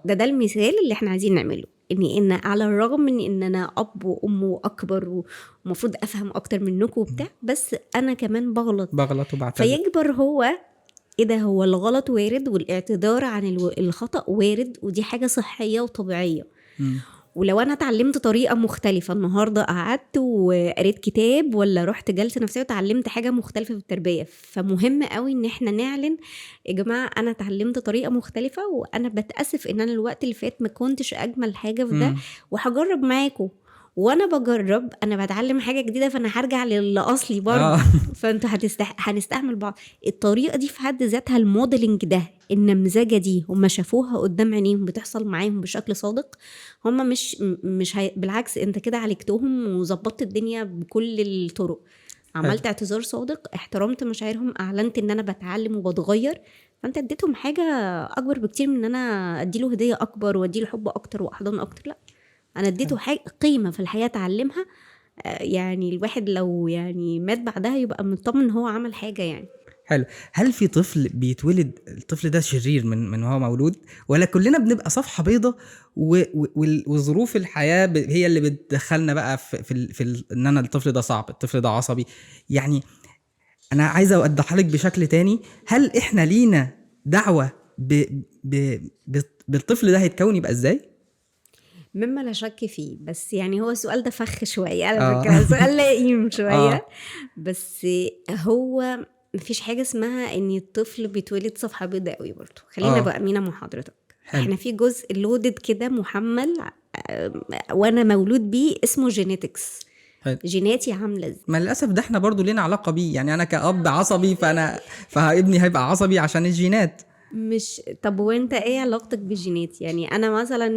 S2: ده المثال اللي احنا عايزين نعمله، ان على الرغم من ان انا اب وام واكبر ومفروض افهم اكتر منكم وبتاع، بس انا كمان بغلط
S1: وبعتذر.
S2: فيكبر هو ايه ده، هو الغلط وارد، والاعتذار عن الخطأ وارد، ودي حاجة صحية وطبيعية. ولو انا اتعلمت طريقه مختلفة النهارده، قعدت وقريت كتاب ولا رحت جلسه نفسية وتعلمت حاجة مختلفة في التربية، فمهم قوي ان احنا نعلن يا جماعة انا اتعلمت طريقه مختلفة، وانا بتاسف ان انا الوقت اللي فات ما كنتش اجمل حاجة في ده، وهجرب معاكم. وانا بجرب انا بتعلم حاجة جديدة، فانا هرجع للاصلي برضه. فانتوا هنستحمل بعض. الطريقة دي في حد ذاتها، ال modeling ده، النمذجه دي، هم شافوها قدام عينيهم بتحصل معاهم بشكل صادق. هم مش مش هي... بالعكس، انت كده عالجتهم وظبطت الدنيا بكل الطرق. عملت اعتذار صادق، احترمت مشاعرهم، اعلنت ان انا بتعلم وبتغير، فانت اديتهم حاجة اكبر بكتير من ان انا اديله هديه اكبر واديله حب اكتر واحضان اكتر. لا، انا اديته حاجة قيمة في الحياة اتعلمها، يعني الواحد لو يعني مات بعدها يبقى مطمن ان هو عمل حاجة يعني.
S1: حلو. هل في طفل بيتولد الطفل ده شرير من وهو مولود، ولا كلنا بنبقى صفحة بيضة وظروف الحياة هي اللي بتدخلنا بقى في ان انا الطفل ده صعب، الطفل ده عصبي؟ يعني انا عايز اوضحها لك بشكل تاني، هل احنا لينا دعوه بالطفل ده هيتكون يبقى ازاي؟
S2: مما لا شك فيه، بس يعني هو السؤال ده فخ شوية على فكرة، سؤال لئيم شوية. بس هو مفيش حاجة اسمها ان الطفل بيتولد صفحة بيضاء قوي برضه، خلينا بقى امينه مع حضرتك. احنا في جزء loaded كده محمل، وانا مولود بيه اسمه genetics. جيناتي عامله ازاي.
S1: ما للاسف ده احنا برضو لينا علاقة بيه، يعني انا كأب عصبي فابني هيبقى عصبي عشان الجينات.
S2: مش طب وانت ايه علاقتك بالجينات؟ يعني انا مثلا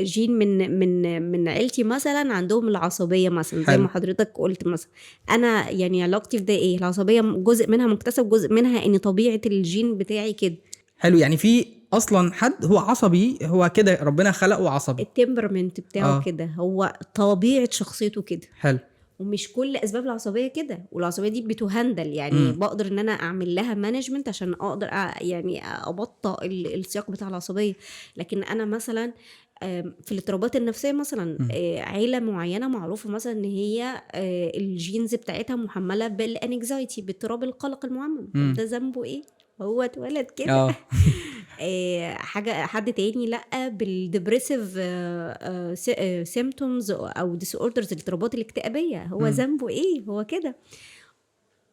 S2: جين من عيلتي مثلا عندهم العصبية مثلا زي ما حضرتك قلت مثلا، انا يعني علاقتي في ده ايه؟ العصبية جزء منها مكتسب، جزء منها ان طبيعة الجين بتاعي كده.
S1: حلو، يعني في اصلا حد هو عصبي، هو كده ربنا خلقه عصبي،
S2: ال temperament بتاعه كده، هو طبيعة شخصيته كده.
S1: حلو.
S2: ومش كل اسباب العصبية كده، والعصبية دي بت handle، يعني بقدر ان انا اعمل لها management عشان اقدر يعني ابطئ السياق بتاع العصبية. لكن انا مثلا في الاضطرابات النفسية مثلا، عيله معينة معروفة مثلا ان هي ال genes بتاعتها محمله بال anxiety، باضطراب القلق المعمم. ده ذنبه ايه؟ هو اتولد كده. حاجة حد تاني لا بال depressive symptoms او disorders، الاضطرابات الاكتئابيه، هو ذنبه ايه؟ هو كده.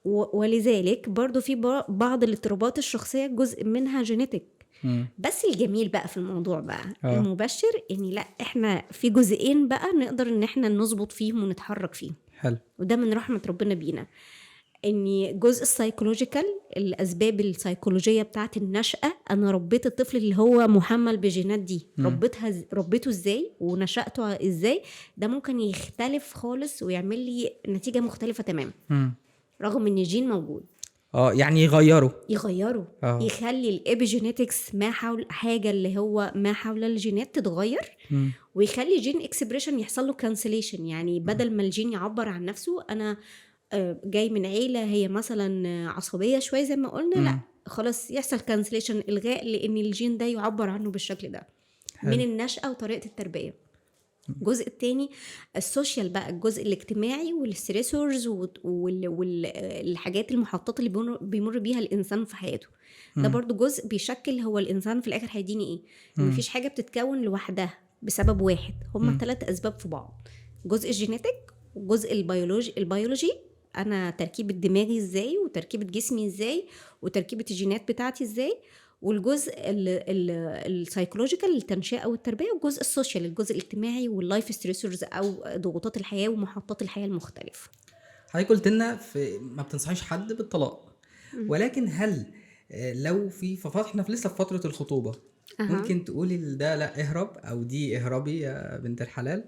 S2: ولذلك برضو في بعض الاضطرابات الشخصية جزء منها genetic. بس الجميل بقى في الموضوع بقى المبشر ان لا، احنا في جزئين بقى نقدر ان احنا نظبط فيهم ونتحرك فيهم. وده من رحمه ربنا بينا، ان جزء ال psychological، الاسباب السيكولوجيه بتاعت النشأة، انا ربيت الطفل اللي هو محمل بجينات دي، ربيته ازاي ونشأته ازاي، ده ممكن يختلف خالص ويعمل لي نتيجة مختلفة تماما. رغم ان الجين موجود.
S1: يعني يغيره.
S2: يغيره. يخلي ال epigenetics ما حول حاجة اللي هو ما حول الجينات تتغير. ويخلي gene expression يحصل له cancellation، يعني بدل ما الجين يعبر عن نفسه، انا جاي من عيلة هي مثلا عصبية شوية زي ما قلنا، لا خلاص يحصل cancellation، إلغاء لأن الجين ده يعبر عنه بالشكل ده. من النشأة وطريقة التربية. الجزء التاني ال social بقى، الجزء الاجتماعي وال stressors والحاجات المحطات اللي بيمر بيها الإنسان في حياته. ده برضو جزء بيشكل هو الإنسان في الآخر هيديني إيه. مفيش حاجة بتتكون لوحدها بسبب واحد، هما 3 أسباب في بعض: جزء ال genetic، وجزء البيولوجي انا تركيبه دماغي ازاي وتركيبه جسمي ازاي وتركيبه الجينات بتاعتي ازاي، والجزء ال psychological التنشئه والتربية، والجزء ال social الجزء الاجتماعي وال life stressors او ضغوطات الحياة ومحطات الحياة المختلفة.
S1: حضرتك قلت لنا في ما بتنصحيش حد بالطلاق، ولكن هل لو في احنا لسه في فترة الخطوبة، ممكن تقولي ده لا اهرب او دي اهربي يا بنت الحلال؟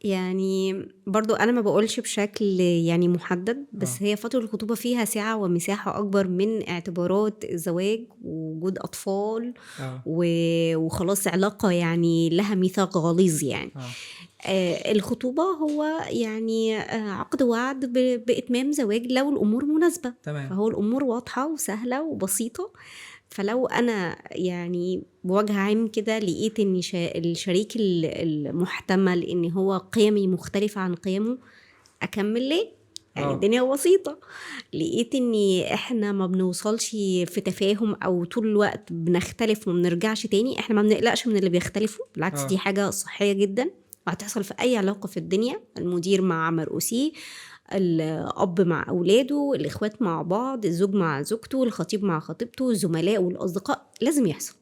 S2: يعني برضو أنا ما بقولش بشكل يعني محدد، بس هي فترة الخطوبة فيها سعة ومساحة أكبر من اعتبارات الزواج ووجود أطفال وخلاص علاقة يعني لها ميثاق غليظ يعني. الخطوبة هو يعني عقد وعد بإتمام زواج لو الأمور مناسبة. فهو الأمور واضحة وسهلة وبسيطة. فلو أنا يعني بوجه عام كده لقيت إن الشريك المحتمل إن هو قيمي مختلفة عن قيمة، أكمل ليه؟ يعني الدنيا بسيطة. لقيت إن إحنا ما بنوصلش في تفاهم أو طول الوقت بنختلف وما بنرجعش تاني، إحنا ما بنقلقش من اللي بيختلفوا، بالعكس دي حاجة صحية جدا وهتحصل في أي علاقة في الدنيا، المدير مع مرؤوسيه، الأب مع أولاده، الإخوات مع بعض، الزوج مع زوجته، الخطيب مع خطيبته، الزملاء والأصدقاء، لازم يحصل.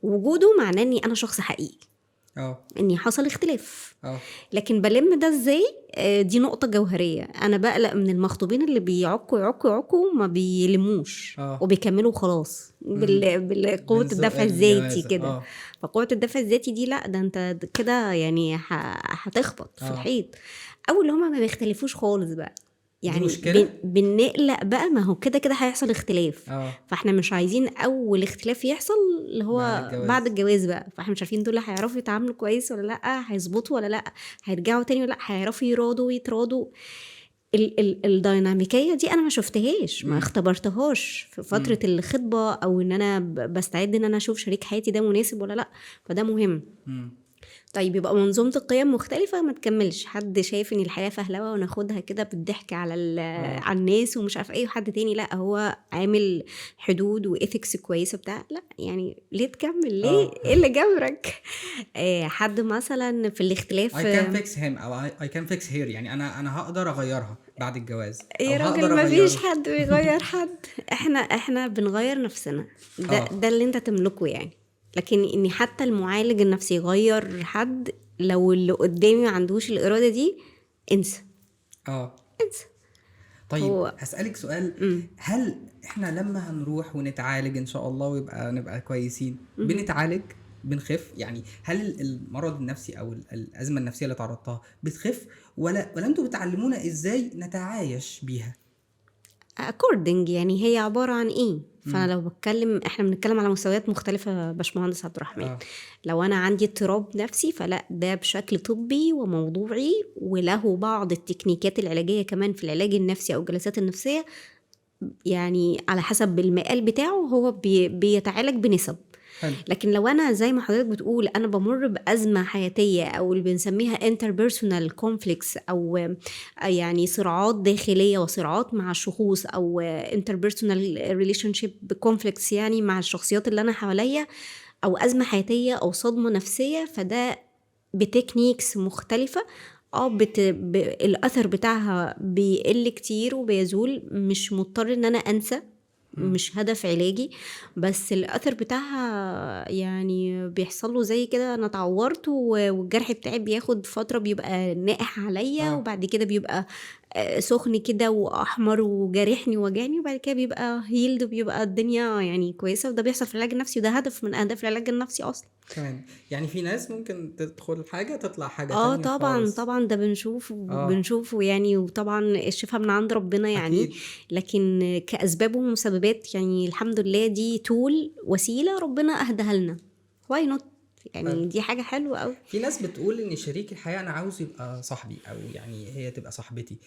S2: وجوده معناه إني أنا شخص حقيقي. اني حصل اختلاف. لكن بلم ده ازاي؟ دي نقطة جوهرية. انا بقلق من المخطوبين اللي بيعكوا يعكوا يعكوا ما بيلموش وبيكملوا خلاص بالقوة الدفع الذاتي كده. فقوة الدفع الذاتي دي لا، ده انت كده يعني هتخبط في الحيط. او اللي هما ما بيختلفوش خالص بقى، يعني بنقلق بقى، ما هو كده كده هيحصل اختلاف. فاحنا مش عايزين اول اختلاف يحصل اللي هو بعد الجواز بقى، فاحنا مش عارفين دول هيعرفوا يتعاملوا كويس ولا لا، هيظبطوا ولا لا، هيرجعوا تاني ولا لا، هيعرفوا يراضوا ويتراضوا. الديناميكية دي انا ما شفتهاش، ما اختبرتهاش في فترة الخطبة، او ان انا بستعد ان انا اشوف شريك حياتي ده مناسب ولا لا. فده مهم. طيب يبقى منظومة القيم مختلفة، ما تكملش. حد شايف ان الحياة فهلوة وناخدها كده بالضحك على على الناس ومش عارف ايه، وحد تاني لا هو عامل حدود و ethics كويسة بتاع، لا يعني ليه تكمل؟ ليه؟ ايه اللي جبرك؟ حد مثلا في الاختلاف
S1: I can fix him او I can fix her، يعني انا هقدر اغيرها بعد الجواز.
S2: يا راجل ما فيش حد بيغير حد، احنا بنغير نفسنا. ده اللي انت تملكه يعني. لكن ان حتى المعالج النفسي يغير حد، لو اللي قدامي ما عندوش الارادة دي انسى. انسى.
S1: طيب هسألك سؤال. هل احنا لما هنروح ونتعالج ان شاء الله ويبقى نبقى كويسين، بنتعالج بنخف؟ يعني هل المرض النفسي او الازمة النفسية اللي تعرضتها بتخف، ولا انتوا بتعلمونا ازاي نتعايش بيها؟
S2: according يعني هي عبارة عن ايه؟ فانا لو بتكلم، احنا بنتكلم على مستويات مختلفة باشمهندس عبد الرحمن. لو انا عندي اضطراب نفسي فلا، ده بشكل طبي وموضوعي وله بعض التكنيكات العلاجية كمان في العلاج النفسي او الجلسات النفسية، يعني على حسب المقال بتاعه هو بيتعالج بنسب. لكن لو انا زي ما حضرتك بتقول انا بمر بازمه حياتيه او اللي بنسميها interpersonal conflicts، او يعني صراعات داخلية وصراعات مع الشخوص، او interpersonal relationship conflicts يعني مع الشخصيات اللي انا حواليا، او ازمة حياتيه او صدمة نفسية، فده ب techniques مختلفة. الاثر بتاعها بيقل كتير وبيزول، مش مضطر ان انا انسى، مش هدف علاجي، بس الاثر بتاعها يعني بيحصل له زي كده انا اتعورت والجرح بتاعي بياخد فترة بيبقى ناقح عليا، وبعد كده بيبقى سخن كده واحمر وجارحني ووجعني، وبعد كده بيبقى healed وبيبقى الدنيا يعني كويسة. وده بيحصل في العلاج النفسي، وده هدف من اهداف العلاج النفسي اصلا.
S1: تمام. يعني في ناس ممكن تدخل حاجة تطلع حاجة تانية.
S2: طبعا خالص. طبعا ده بنشوفه يعني، وطبعا الشفاء من عند ربنا يعني. أكيد. لكن كأسباب ومسببات يعني الحمد لله دي tool، وسيلة ربنا اهدها لنا، why not يعني. دي حاجة حلوة أوي.
S1: في ناس بتقول إن شريك الحياة أنا عاوز يبقى صاحبي، أو يعني هي تبقى صاحبتي،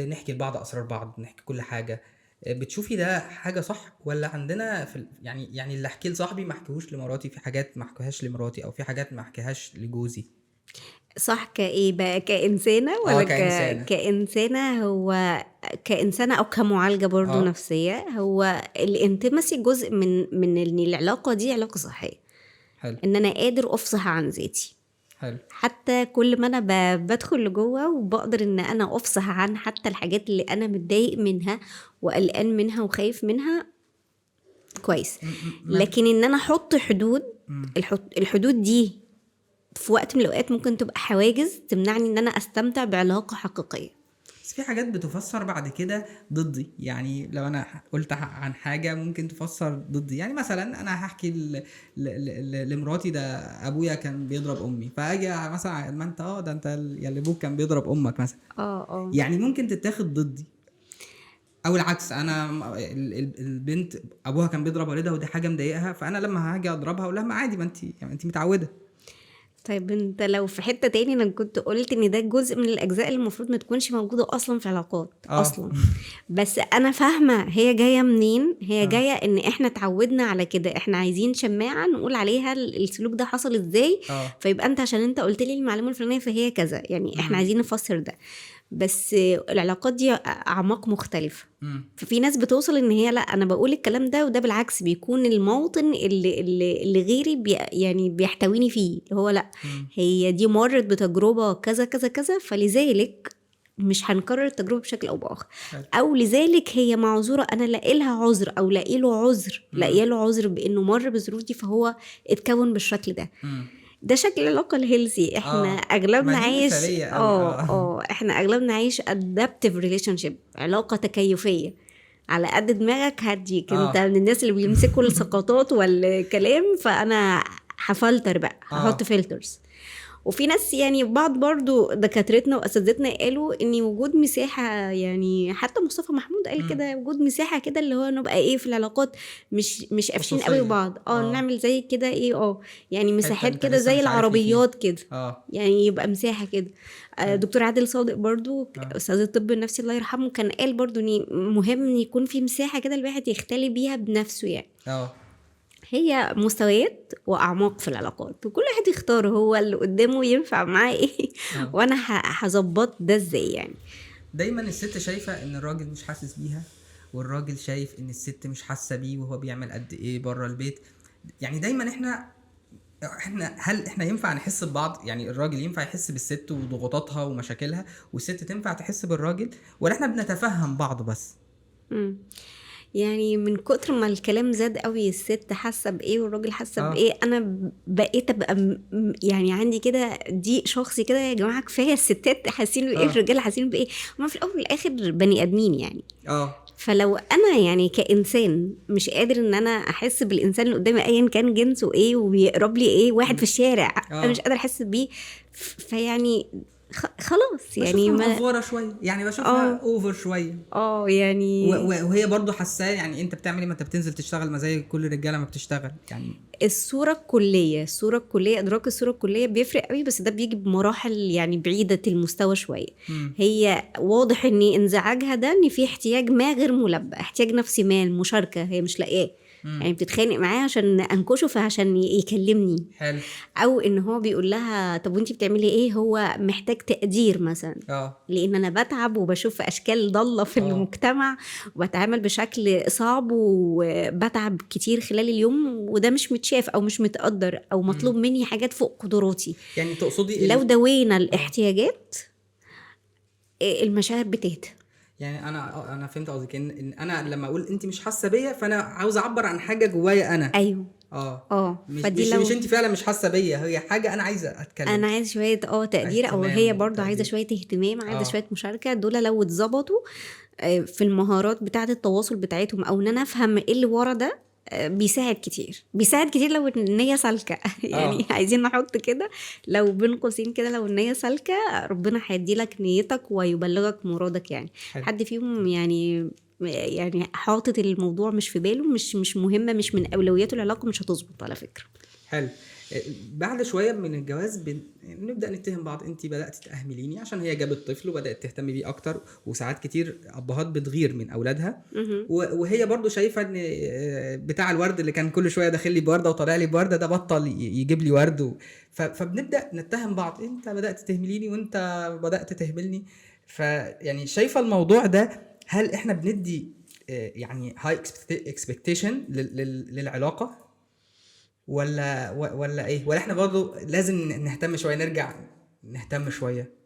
S1: نحكي لبعض أسرار بعض، نحكي كل حاجة. بتشوفي ده حاجة صح، ولا عندنا في يعني اللي أحكيه لصاحبي ما أحكيهوش لمراتي، في حاجات ما أحكيهاش لمراتي، أو في حاجات ما أحكيهاش لجوزي؟
S2: صح. كإيه بقى؟ كإنسانة ولا كإنسانة؟ كإنسانة، هو كإنسانة أو كمعالجة برضو نفسية، هو ال intimacy جزء من إن العلاقة دي علاقة صحية.
S1: حلو.
S2: ان انا قادر افصح عن ذاتي.
S1: حلو.
S2: حتى كل ما انا بدخل لجوه وبقدر ان انا افصح عن حتى الحاجات اللي انا متضايق منها وقلقان منها وخايف منها، كويس. لكن ان انا احط حدود، الحدود دي في وقت من الاوقات ممكن تبقى حواجز تمنعني ان انا استمتع بعلاقة حقيقية.
S1: بس في حاجات بتفسر بعد كده ضدي، يعني لو انا قلت عن حاجة ممكن تفسر ضدي. يعني مثلا انا هحكي لمراتي ده ابويا كان بيضرب امي، فاجي مثلا ما انت ده انت يا اللي ابوك كان بيضرب امك مثلا. يعني ممكن تتاخد ضدي، او العكس، انا البنت ابوها كان بيضرب والدها ودي حاجة مضايقها، فانا لما هاجي اضربها اقول لها ما عادي، ما انت يعني انت متعوده.
S2: طيب انت لو في حتة تاني، انا كنت قلت ان ده جزء من الاجزاء اللي المفروض ما تكونش موجودة اصلا في علاقات اصلا. بس انا فاهمة هي جاية منين. هي جاية ان احنا اتعودنا على كده، احنا عايزين شماعة نقول عليها السلوك ده حصل ازاي. فيبقى انت عشان انت قلت لي المعلومة الفلانية فهي كذا، يعني احنا عايزين نفسر ده. بس العلاقات دي اعماق مختلفة. ففي ناس بتوصل ان هي لا انا بقول الكلام ده، وده بالعكس بيكون الموطن اللي غيري يعني بيحتويني فيه، اللي هو لا هي دي مرت بتجربه كذا كذا كذا، فلذلك مش هنكرر التجربة بشكل او باخر، او لذلك هي معذوره، انا لاقي لها عذر او لاقي له عذر، لاقي له عذر بانه مر بظروف دي فهو اتكون بالشكل ده. ده شكل العلاقة ال healthy. احنا اغلبنا
S1: ما دي
S2: عايش
S1: مثالية أوي.
S2: احنا اغلبنا عايش adaptive relationship، علاقة تكيفيه، على قد دماغك هديك. انت من الناس اللي بيمسكوا السقطات والكلام، فانا هفلتر بقى، هحط filters. وفي ناس يعني بعض برضو دكاترتنا واساتذتنا قالوا ان وجود مساحة، يعني حتى مصطفى محمود قال كده، وجود مساحة كده اللي هو نبقى ايه في العلاقات مش قافشين قوي
S1: خصوصية.
S2: بعض، نعمل زي كده ايه، يعني مساحات
S1: انت
S2: كده
S1: لسه
S2: زي
S1: مش عارفني فيها.
S2: العربيات كده، يعني يبقى مساحة كده. دكتور عادل صادق برضو استاذ الطب النفسي الله يرحمه كان قال برضو ان مهم ان يكون في مساحة كده الواحد يختلي بيها بنفسه يعني. هي مستويات واعماق في العلاقات، وكل واحد يختار هو اللي قدامه ينفع معاه ايه، وانا هظبط ده ازاي يعني.
S1: دايما الست شايفه ان الراجل مش حاسس بيها، والراجل شايف ان الست مش حاسه بيه وهو بيعمل قد ايه بره البيت. يعني دايما احنا هل احنا ينفع نحس ببعض؟ يعني الراجل ينفع يحس بالست وضغوطاتها ومشاكلها، والست تنفع تحس بالراجل، ولا احنا بنتفهم بعض بس؟
S2: يعني من كتر ما الكلام زاد قوي، الست حاسه بايه والراجل حاسه بايه، انا بقيت ابقى يعني عندي كده ضيق شخصي كده، يا جماعة كفاية الستات حاسين بايه، الرجالة حاسين بايه، هما في الاول والاخر بني ادمين يعني. فلو انا يعني كانسان مش قادر ان انا احس بالانسان اللي قدامي ايا كان جنسه ايه وبيقرب لي ايه، واحد في الشارع انا مش قادر احس بيه، فيعني خلاص يعني
S1: بشوفها مأفورة شوية، يعني بشوفها over شوية.
S2: يعني
S1: وهي برضو حاساه، يعني انت بتعمل ايه؟ ما انت بتنزل تشتغل ما زي كل الرجالة ما بتشتغل يعني.
S2: الصورة الكلية، ادراك الصورة الكلية بيفرق قوي، بس ده بيجي بمراحل يعني بعيدة المستوى شوية. هي واضح ان انزعاجها ده ان في احتياج ما غير ملبى، احتياج نفسي ما، المشاركة هي مش لاقياه. يعني بتتخانق معاه عشان انكشه فعشان يكلمني. او ان هو بيقول لها طب وانتي بتعملي ايه، هو محتاج تقدير مثلا. لان انا بتعب وبشوف اشكال ضالة في المجتمع وبتعامل بشكل صعب وبتعب كتير خلال اليوم، وده مش متشاف او مش متقدر او مطلوب مني حاجات فوق قدراتي.
S1: يعني تقصدي
S2: لو دوينا الاحتياجات المشاعر بتهدى.
S1: يعني انا فهمت قصدك، ان انا لما اقول انت مش حاسه بيا فانا عاوز اعبر عن حاجة جوايا انا.
S2: ايوه.
S1: مش انت فعلا مش حاسه بيا، هي حاجة انا عايزه اتكلم،
S2: انا عايز شوية تقدير، او هي برضو عايزه شوية اهتمام، عايزه شوية مشاركة. دول لو اتظبطوا في المهارات بتاعه التواصل بتاعتهم، او ان انا افهم ايه اللي ورا ده، بيساعد كتير، بيساعد كتير لو النية سالكة. يعني عايزين نحط كده لو بين قوسين كده، لو النية سالكة ربنا هيدي لك نيتك ويبلغك مرادك يعني. حد فيهم يعني حاطط الموضوع مش في باله، مش مهمة، مش من أولوياته العلاقة، مش هتظبط على فكرة.
S1: حلو. بعد شوية من الجواز بنبدأ نتهم بعض، انتي بدأت تأهمليني عشان هي جابت طفل وبدأت تهتم بيه أكتر، وساعات كتير أبهات بتغير من أولادها، وهي برضو شايفة ان بتاع الورد اللي كان كل شوية داخل لي بوردة وطالع لي بوردة ده بطل يجيب لي ورد، فبنبدأ نتهم بعض، انت بدأت تهمليني وانت بدأت تهملني. فيعني شايفة الموضوع ده، هل احنا بندي يعني high expectation للعلاقة ولا ايه، ولا احنا برضو لازم نهتم شوية، نرجع نهتم شوية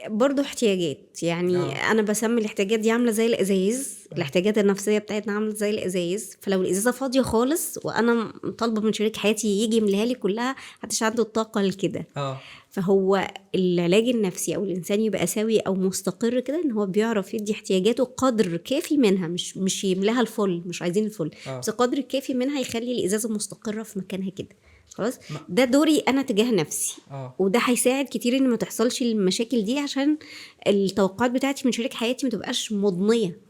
S2: برضو احتياجات يعني. انا بسمي الاحتياجات دي عامله زي الازايز، الاحتياجات النفسية بتاعتنا عامله زي الازايز. فلو الازازه فاضية خالص وانا طالبه من شريك حياتي يجي يملاها لي كلها، محدش عنده الطاقة لكده. فهو العلاج النفسي او الانسان يبقى سوي او مستقر كده، ان هو بيعرف يدي احتياجاته قدر كافي منها، مش يملاها الفل، مش عايزين الفل، بس قدر كافي منها يخلي الازازه مستقره في مكانها كده. خلاص ده دوري انا تجاه نفسي. وده هيساعد كتير ان ما تحصلش المشاكل دي، عشان التوقعات بتاعتي من شريك حياتي ما تبقاش مضنيه.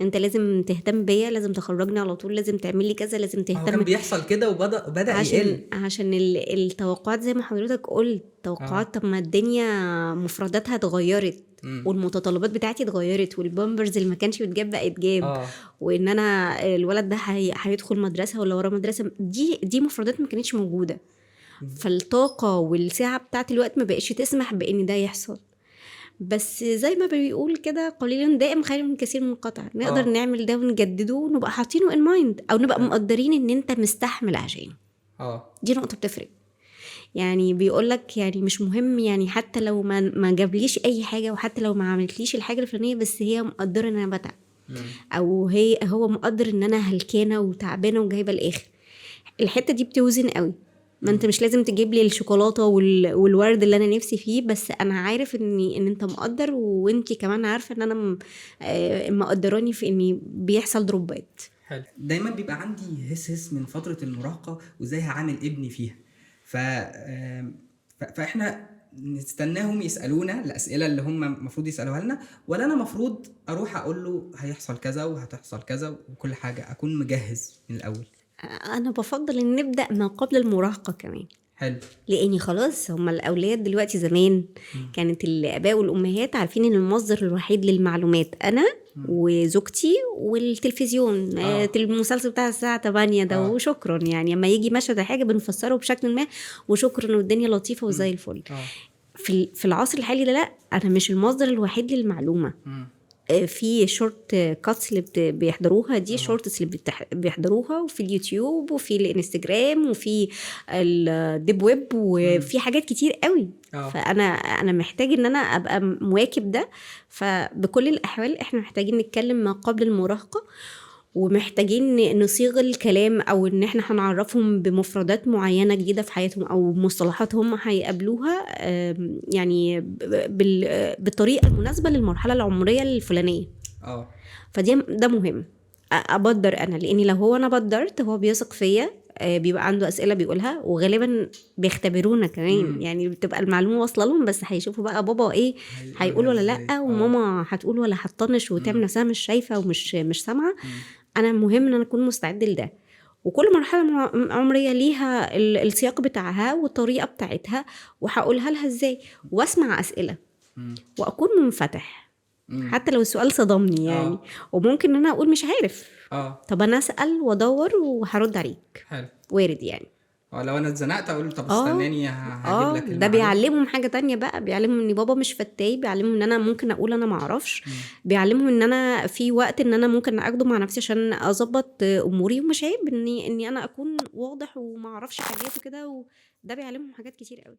S2: انت لازم تهتم بيا، لازم تخرجني على طول، لازم تعمل لي كذا، لازم تهتم.
S1: هو كان بيحصل كده وبدا يقل
S2: عشان التوقعات زي ما حضرتك قلت، توقعات. طب ما الدنيا مفرداتها اتغيرت، والمتطلبات بتاعتي اتغيرت، والبامبرز اللي ما كانش بيتجاب بقى يتجاب، وان انا الولد ده هيدخل مدرسه ولا وراه مدرسه، دي مفردات ما كانتش موجودة. فالطاقه والساعة بتاعت الوقت ما بقتش تسمح بان ده يحصل. بس زي ما بيقول كده، قليل دائم خير من كثير منقطع. نقدر نعمل ده ونجدده ونبقى حاطينه in mind، او نبقى مقدرين ان انت مستحمل عشان دي نقطة بتفرق. يعني بيقولك يعني مش مهم، يعني حتى لو ما جابليش اي حاجة، وحتى لو ما عملتليش الحاجة الفلانية، بس هي مقدره ان انا بتعب، او هو مقدر ان انا هلكانه وتعبانه وجايبه الاخر. الحتة دي بتوزن قوي. ما انت مش لازم تجيب لي الشوكولاتة والورد اللي انا نفسي فيه، بس انا عارف ان انت مقدر، وانت كمان عارفه ان انا مقدراني في اني بيحصل drop ات.
S1: حلو. دايما بيبقى عندي هس من فترة المراهقة وازاي هعامل ابني فيها، فاحنا نستناهم يسالونا الاسئلة اللي هم المفروض يسالوها لنا، ولا انا المفروض اروح اقول له هيحصل كذا وهتحصل كذا وكل حاجة، اكون مجهز من الاول؟
S2: انا بفضل ان نبدا ما قبل المراهقة كمان.
S1: حلو.
S2: لاني خلاص هم الاولاد دلوقتي، زمان كانت الاباء والامهات عارفين ان المصدر الوحيد للمعلومات انا وزوجتي والتلفزيون، المسلسل بتاع الساعة 8 ده، وشكرا. يعني لما يجي مشهد حاجة بنفسره بشكل ما وشكرا، والدنيا لطيفة وزي الفل. في العصر الحالي ده لا، انا مش المصدر الوحيد للمعلومة. في short cuts اللي بيحضروها دي، shorts اللي بيحضروها، وفي اليوتيوب وفي الانستجرام وفي ال deep web وفي حاجات كتير قوي. فانا محتاج ان انا ابقى مواكب ده. فبكل الاحوال احنا محتاجين نتكلم ما قبل المراهقة، ومحتاجين نصيغ الكلام، او ان احنا هنعرفهم بمفردات معينة جديدة في حياتهم او مصطلحات هم هيقابلوها، يعني بالطريقة المناسبة للمرحلة العمرية الفلانية. فدي ده مهم ابدر انا، لاني لو هو انا بدرت هو بيثق فيا، بيبقى عنده اسئلة بيقولها، وغالبا بيختبرونا كمان. يعني بتبقى المعلومة واصله لهم، بس هيشوفوا بقى بابا ايه هيقول ولا لا، وماما هتقول ولا هتطنش وتعمل نفسها مش شايفه ومش مش سامعه. انا مهم ان انا اكون مستعد لده، وكل مرحلة عمرية ليها السياق بتاعها والطريقة بتاعتها، وهقولها لها ازاي، واسمع اسئلة واكون منفتح. حتى لو السؤال صدمني يعني. وممكن ان انا اقول مش عارف. طب انا اسال وادور وهرد عليك.
S1: حلو.
S2: وارد يعني.
S1: لو انا اتزنقت اقول له طب استناني هجيب لك.
S2: ده بيعلمهم حاجة تانية بقى، بيعلمهم ان بابا مش فتاي، بيعلمهم ان انا ممكن اقول انا ما اعرفش، بيعلمهم ان انا في وقت ان انا ممكن اخده مع نفسي عشان اظبط اموري، ومش عيب اني انا اكون واضح وما اعرفش حاجات وكده، وده بيعلمهم حاجات كتير قوي.